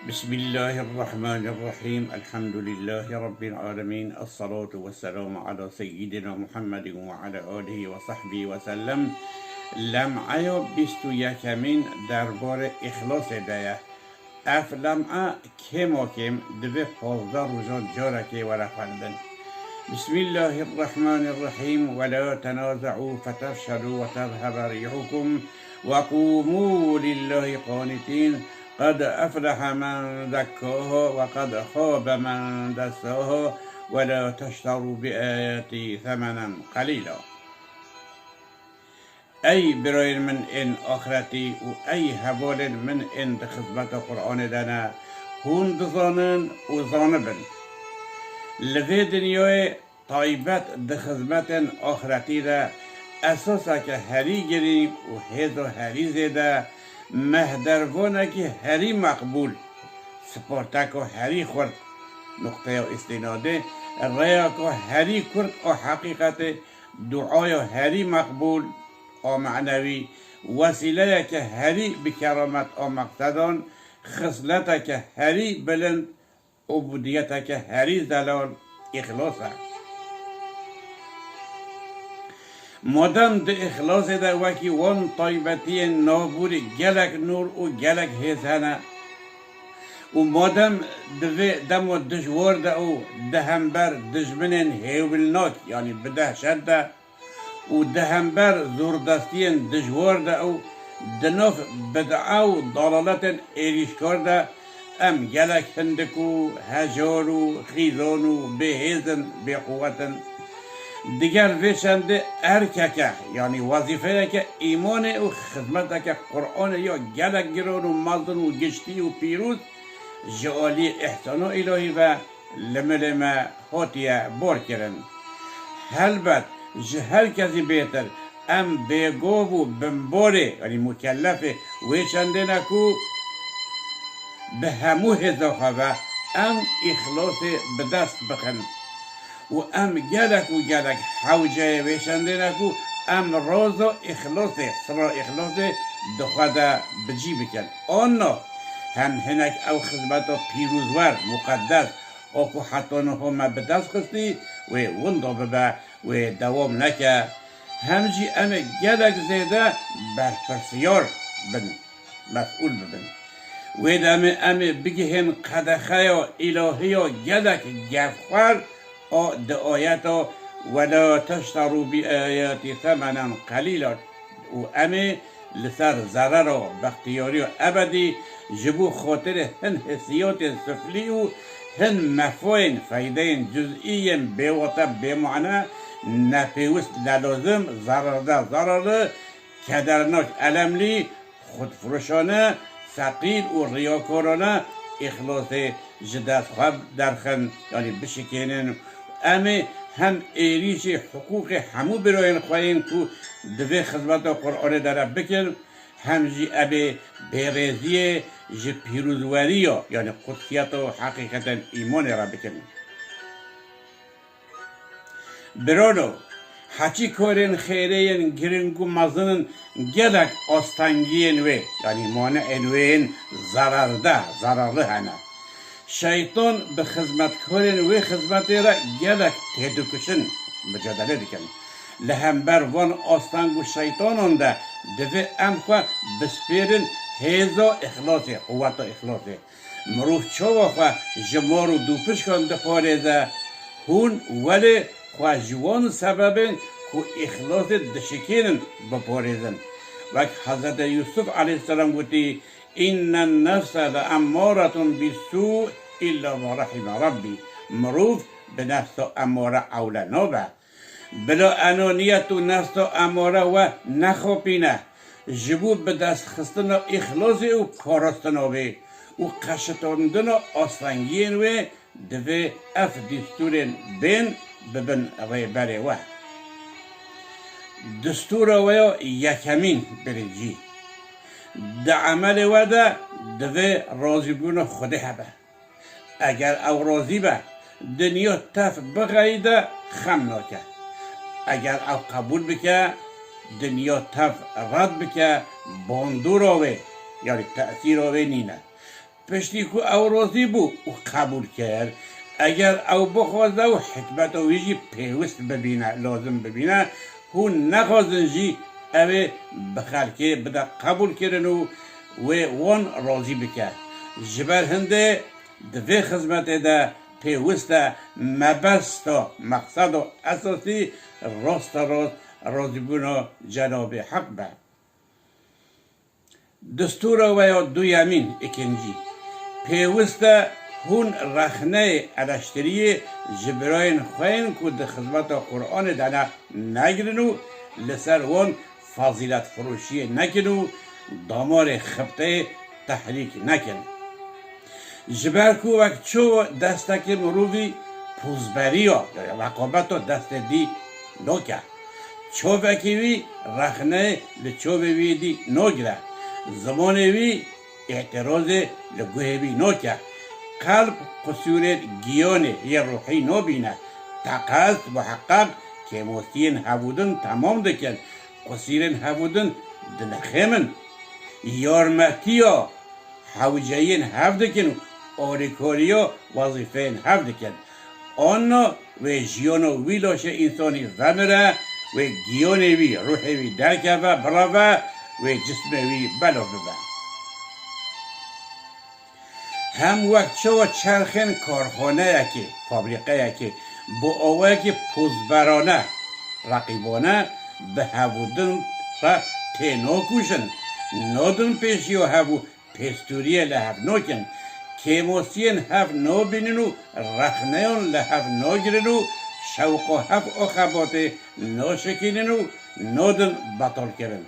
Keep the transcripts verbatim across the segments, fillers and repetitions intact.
بسم الله الرحمن الرحيم. الحمد لله رب العالمين. الصلاة والسلام على سيدنا محمد وعلى آله وصحبه وسلم. Lem'eya bîst û yekemîn derbarê îxlasê de ye. Ev lem'a kêmakêm divê pazdeh rojan carekê were xwendin. بسم الله الرحمن الرحيم. ولا تنازعوا فتفشلوا وتذهب ريحكم وقوموا لله قانتين. قد أفلح من زكاها وقد خاب من دساها. ولا تشتروا بآياتي ثمنا قليلا. Ey birayên min ên axretî û ey hevalên min ên di xizmeta Qur'anê de ne, hûn dizanin û zanibin. Li vê dinyayê taybet di xizmetên axretî de esaseke herî girîng û hêza herî zêde, mehdervanekî herî meqbûl, sporteka herî xurt, nuqteya îstînadê, rêyeka herî kurt a heqîqetê, duaya herî meqbûl a menewî, wesîleyeke herî bi keramet a meqsedan, xisleteke herî bilind, ubudiyeteke herî zelal îxlas e. Madem di îxlasê de wekî wan taybetiyên navbûrî gelek nûr û gelek hêz hene û madem di vê dema dijwar de û di hember dijminên hêwilnak, yanî bi dehşet de, û di hember zordestiyên dijwar de û di nav bid'a û dalaletên êrîşkar de em gelek hindik û hejar û xîzan û bêhêz in, bêquwet in. Digel vê çendê erkeke, yanî wezîfeyeke îmanê û xizmeteke Qur'anê ya gelek giran û mezin û giştî û pîroz ji aliyê îhsana îlahî ve li milê me hatiye barkirin. Helbet ji her kesî bêtir em bêgov û binbarê, yanî mukellefê wê çendê ne ku bi hemû hêza xwe ve em îxlasê bi dest bixin û em gelek û gelek hewceyê wê çendê ne ku em raza îxlasê, sirra îxlasê di xwe de bi cî bikin. Anna hem hinek ew xizmeta pîrozwer, muqeddes, a ku heta niha me bi dest xistî, wê winda bibe, wê dewam neke. Hem jî em ê gelek zêde berpirsiyar bin, mesûl bibin. Wê demê em ê bigihên qedexeya îlahî ya gelek gefxwer a di ayeta "Wela teşterû bi ayatî semenan qelîla" û em ê li ser zerera bextiyariya ebedî ji bo xatirê hin hissiyatên siflî û hin mefayên, feydeyên cuzî yên bêwate, bêmane, nepêwist, nelozim, zerarde, zerarli, kedernak, elemlî, xwedfiroşane, seqîl û riyakarane îxlasê ji dest xwe derxin, yanî bişikênin. Em ê hem êrîşî hiqûqê hemû birayên xwe yên ku di vê xizmeta Qur'anê de re bikin, hem jî em ê bêrêziyê ji pîrozwerî ya, yanî qudsiyeta û heqîqetên îmanê re bikin. Birano, heçî karên xêrê yên giring û mezin in, gelek astengiyên wê, yanî maneên wê yên zerarde, zerarli hene. Şeytan bi xizmetkarên wê xizmetê re gelek têdikuşin, mucadele dikin. Li hember van asteng û şeytanan de divê em xwe bispêrin hêza îxlasê, quweta îxlasê. Mirov çawa xwe ji mar û dûpişkan diparêze, hûn welê xwe ji wan sebebên ku îxlasê dişikênin biparêzin. Wek Hezretê Yûsuf aleyhisselam gotî, "Înnen nefse le emmâretun bîssû îllâ ma rehîme Rabbî." Mirov bi nefsa emmare ewle nabe. Bila enaniyet û nefsa emare we nexapîne. Ji bo bidestxistina îxlasê û parastina wê û qeşitandina astengiyên wê divê ev distûrên bên bibin rêberê we. Distûra we ya yekemîn, birincî, di emelê we de divê razîbûna Xwedê hebe. Eger ew razî be, dinya tev bixeyide, xem nake. Eger ew qebûl bike, dinya tev red bike, bandora wê, yanî tesîra wê nîne. Piştî ku ew razî bû û qebûl kir, eger ew bixwaze û hikmeta wî jî pêwist bibîne, lazim bibîne, hûn nexwazin jî ew ê bi xelkê bide qebûlkirin û wê wan razî bike. Ji ber hindê di vê xizmetê de pêwist e mebesta, mexseda esasî rasterast razîbûna Cenabê Heq be. Destûra we ya duyemîn, ikincî, pêwist e hûn rexneyê eleştiriyê ji birayên xwe yên ku di xizmeta Qur'anê de ne, negirin û li ser wan fazîletfiroşiyê nekin û damarê xibteyê tehrîk nekin. Ji ber ku wek çawa destekê mirovî pozberiya, ya reqabeta destê dî nake. Çavekî wî rexneyê li çavê wî dî nagire. Zimanê wî îtirazê li guhê wî nake. Qelb qusûrên giyanê yê ruhî nabîne. Teqez muheqeq kêmosiyên hevûdin temam dikin. Qusîrên hevûdin dinexêmin. Yarmetiya hewceyên hev dikin û alîkariya wezîfeyên hev dikin. Anna wê jiyana wî laşê însanî vemire, wê giyanê wî, ruhê wî derkeve, bireve, wê cismê wî belav bibe. Hem wek çawa çerxên karxaneyekê, fabrîqeyekê, bi awayekî pozberane, reqîbane, bi hevûdin re tênakujin, nadin pêşiya hev û pêstûriyê li hev nakin, kêmosiyên hev nabînin û rexneyan li hev nagirin û şewqa hev û xebatê naşikînin û nadin betalkirin.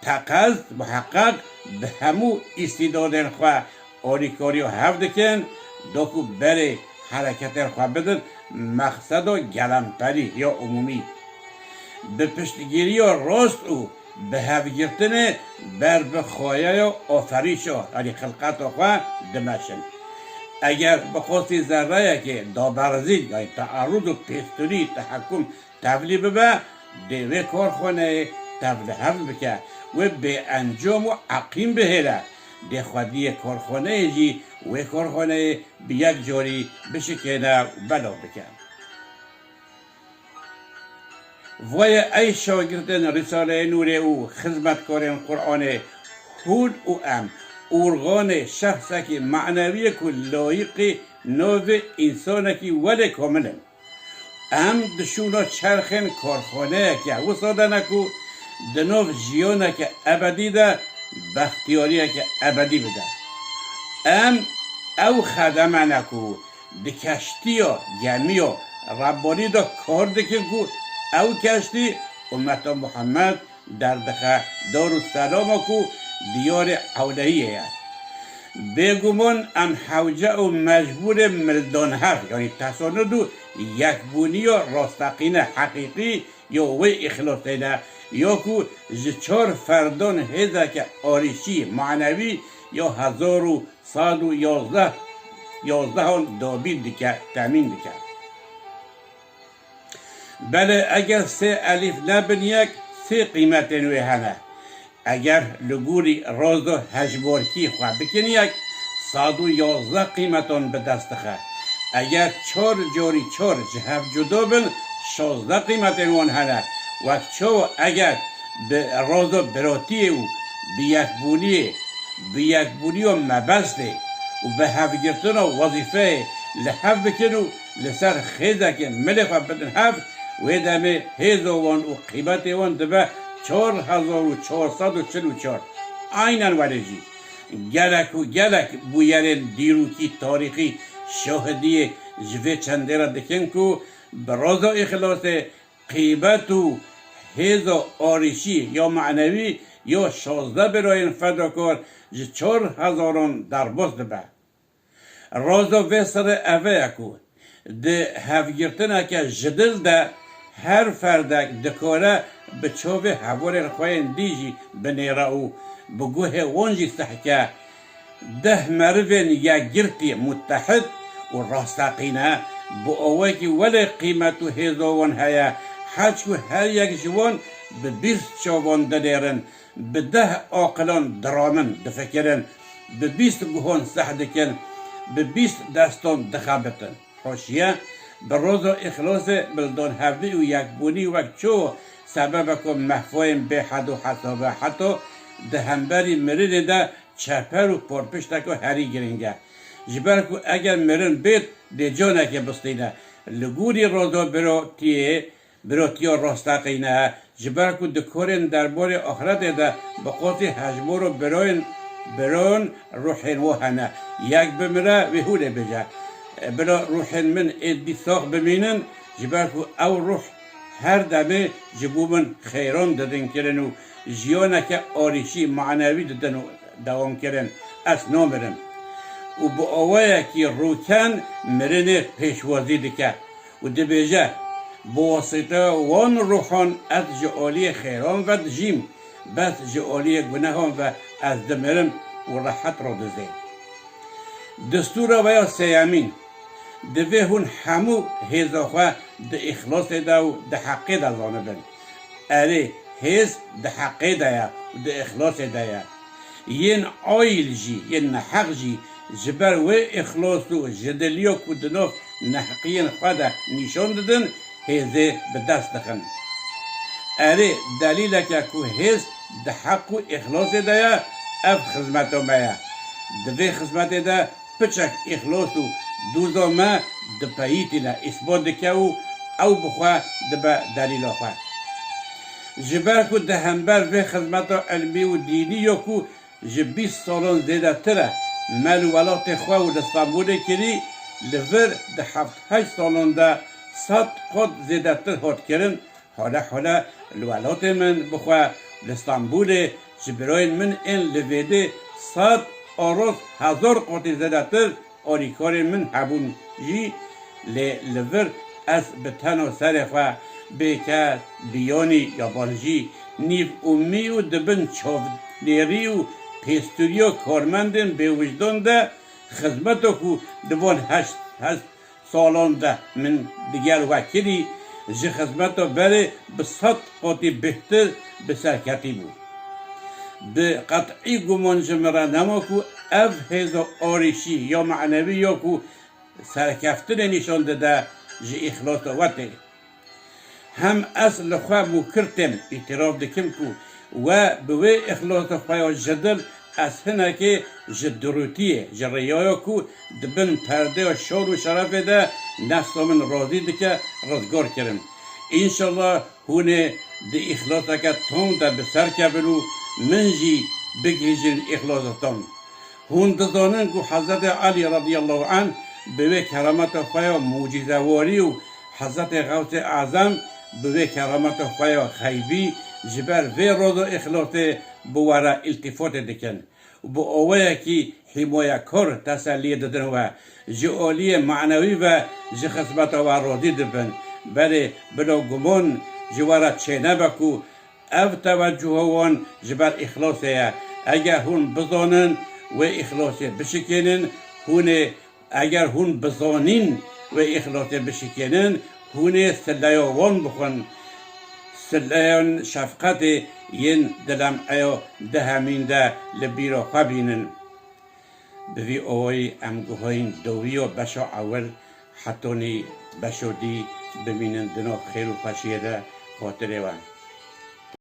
Teqez muheqeq bi hemû îstîdadên xwe alîkariya hev dikin, da ku berê hereketên xwe bidin mexseda gelemperî ya umûmî. Bi piştgiriya rast û bi hevgirtinê ber bi xayeya aferîşa, yanî xilqeta xwe dimeşin. Eger bi qasî zerreyekê daberzîn, yanî tearûd û pêstûrî, tehekûm, tevlî bibe, dê wê karxaneyê tevlihev bike, wê bêencam û eqîm bihêle, dê xwediyê karxaneyê jî wê karxaneyê bi yek carî bişikêne û belav bike. Vaye ey şagirtên Rîsaleyê Nûrê û xizmetkarên Qur'anê, hûn û em, organê şexsekî manevî ye ku layiqî navê însanekî welê kamil in. Em di şûna çerxên karxaneyeke wisa de ne ku di nav jiyaneke ebedî de bextiyariyeke ebedî bide. Em ew xedeme ne ku di keştiya, gemiya Rebbanî de kar dikin ku ew keştî ummeta Muhammed derdixe Darusselama ku diyarê Ewlehiyê ye. Bêguman em hewce û mecbûrê mildanhev, yanî tesanud û yekbûniya rasteqîne, heqîqî ya wê îxlasê ne, ya ku ji çar ferdan hêzeke arîşî manevî ya hezar û sed û yazdeh, yazdehan dabîn dike, temîn dike. Belê eger sê elîf nebin yek, sê qîmetên wê hene. Eger li gorî razo hejmarkî xwe bikin yek, sed û yazdeh qîmetan bi dest dixe. Eger çar carî çar ji hev cuda bin, şazdeh qîmetên wan hene. Wek çawa eger bi razo biratiyê û bi yekbûniyê, bi yekbûniya mebestê û bi hevgirtina wezîfeyê li hev bikin û li ser xêzekê milê xwe bidin hev, wê demê hêza wan û qîmetê wan dibe çar hezar û çar sed û çil û çar. Aynen welê jî. Gelek û gelek bûyerên dîrokî, tarîxî şahidiyê ji vê çendê re dikin ku bi raza îxlasê qîmet û hêza arîşî ya manevî ya şazdeh birayên fedakar ji çar hezaran derbas dibe. Raza vê sirê eve ye ku di hevgirtineke ji dil de her ferdek dikare bi çavê hevalên xwe yên dî jî binêre û bi guhê wan jî sehke. Deh merivên yekgirtî, mutehid û rasteqîne, bi awayekî welê qîmet û hêza wan heye, heçku her yek ji wan bi bîst çavan dinêrin, bi deh aqilan diramin, difikirin. bi bîst guhon seh dikin, bi bîst deston dixebitin. Hoşiye, bi roza îxlasê, bi li don hevdî û yekbûnî wek ço sebebeko mehfoyên bêhed û hesabe, heta di hemberî mirinê de çeper û porpişteko herî giring e. Ji ber ku eger mirin bêt, dê canekê bistîne. Li gorî roza birotiyê, birotiya rasteqîne, ji ber ku di korên derbarê axretê de bi qasî hejmaro biroyên, biron ruhên wa hene. Yek bimire, wê hûnê bêje, bila ruhên min ê dî sax bimînin, ji ber ku ew ruh her demê ji bo min xeyran didin kirin û jiyaneke arîşî manewî didin û dewam kirin, ez namirim. Û bi awayekî rûken mirinê pêşwazî dike û dibêje, bi wasîteya wan ruhan ez ji aliyê xêran ve dijîm, bes ji aliyê gunehan ve ez dimirim û rehet radizê. Destûra we ya sêyemîn, divê hûn hemû hêza xwe di îxlasê de û di heqê de zanibin. Erê, hêz di heqê de ye û di îxlasê de ye. Yên ayîl jî, yên neheq jî ji ber wê îxlas û jidiliya ku di nav neheqiyên xwe de nîşan didin, hêzê bi dest dixin. Erê, delîleke ku hêz di heq û îxlasê de ye, ev xizmeta me ye. Di vê xizmetê de piçek îxlas û doza me dipeyîtîne, îsbat dike û ew bi xwe dibe delîla xwe. Ji ber ku di hember vê xizmeta ilmî û dînî ya ku ji bîst salan zêdetir e me li welatê xwe û li Stenbolê kirî, li vir di heft heşt salan de sed qat zêdetir hat kirin, hole hole li welatê min bixwe, li Stenbolê ji birayên min ên li vêdê sed aroz hezar qatî zêdetir alîkarên min hebûn jî, lê li vir ez bi tena serê xwe, bê kes, biyanî, yabancî, nîv umî û di bin çavnêrî û pêstûriya karmendên bêwijdan de xizmeta ku di van heşt, heşt salan de min digel we kirî, ji xizmeta berê bi sed qatî bêhtir bi ser ketîbû. Bi qet'î guman ji min re nema ku ev hêza arîşî ya manewî ya ku serkeftinê nîşan dide ji îxlasa we tê. Hem ez li xwe mûkir têm, îtiraf dikim ku we bi wê îxlasa xwe ya ji dil, ez hinekê ji durûtiyê, ji riyaya ku di bin perdeya şan û şerefê de nefsa min razî dike, rizgar kirim. Înşallah hûn ê di îxlaseke tam de bi ser kevin û min jî bigihîjin îxlasa tam. Hûn dizanin ku Hezretê Elî radiyallahu anh bi wê kerameta xwe ya mucîzewarî û Hezretê Xewsê Ezem bi wê kerameta xwe ya xeybî ji ber vê roza îxlasê bi we re îltîfatê dikin û bi awayekî hîmayekar teselliyê didin we. Ji aliyê manewî ve ji xizmeta we razî dibin. Belê bila guman ji we re çênebe ku ev tewecuha wan ji ber îxlasê ye. Eger hûn bizanin wê îxlasê bişikênin, hûn ê, eger hûn bizanîn wê îxlasê bişikênin, hûn ê sileya wan bixwin. Sileyên şefqetê yên di lem'eya dehemîn de li bîra xwe bînin. Bi vî awayî em guhayîn dawiya beşa ewil, hetanî beşa dî bimînin di nav xêr û xweşiyê de, xatirê we.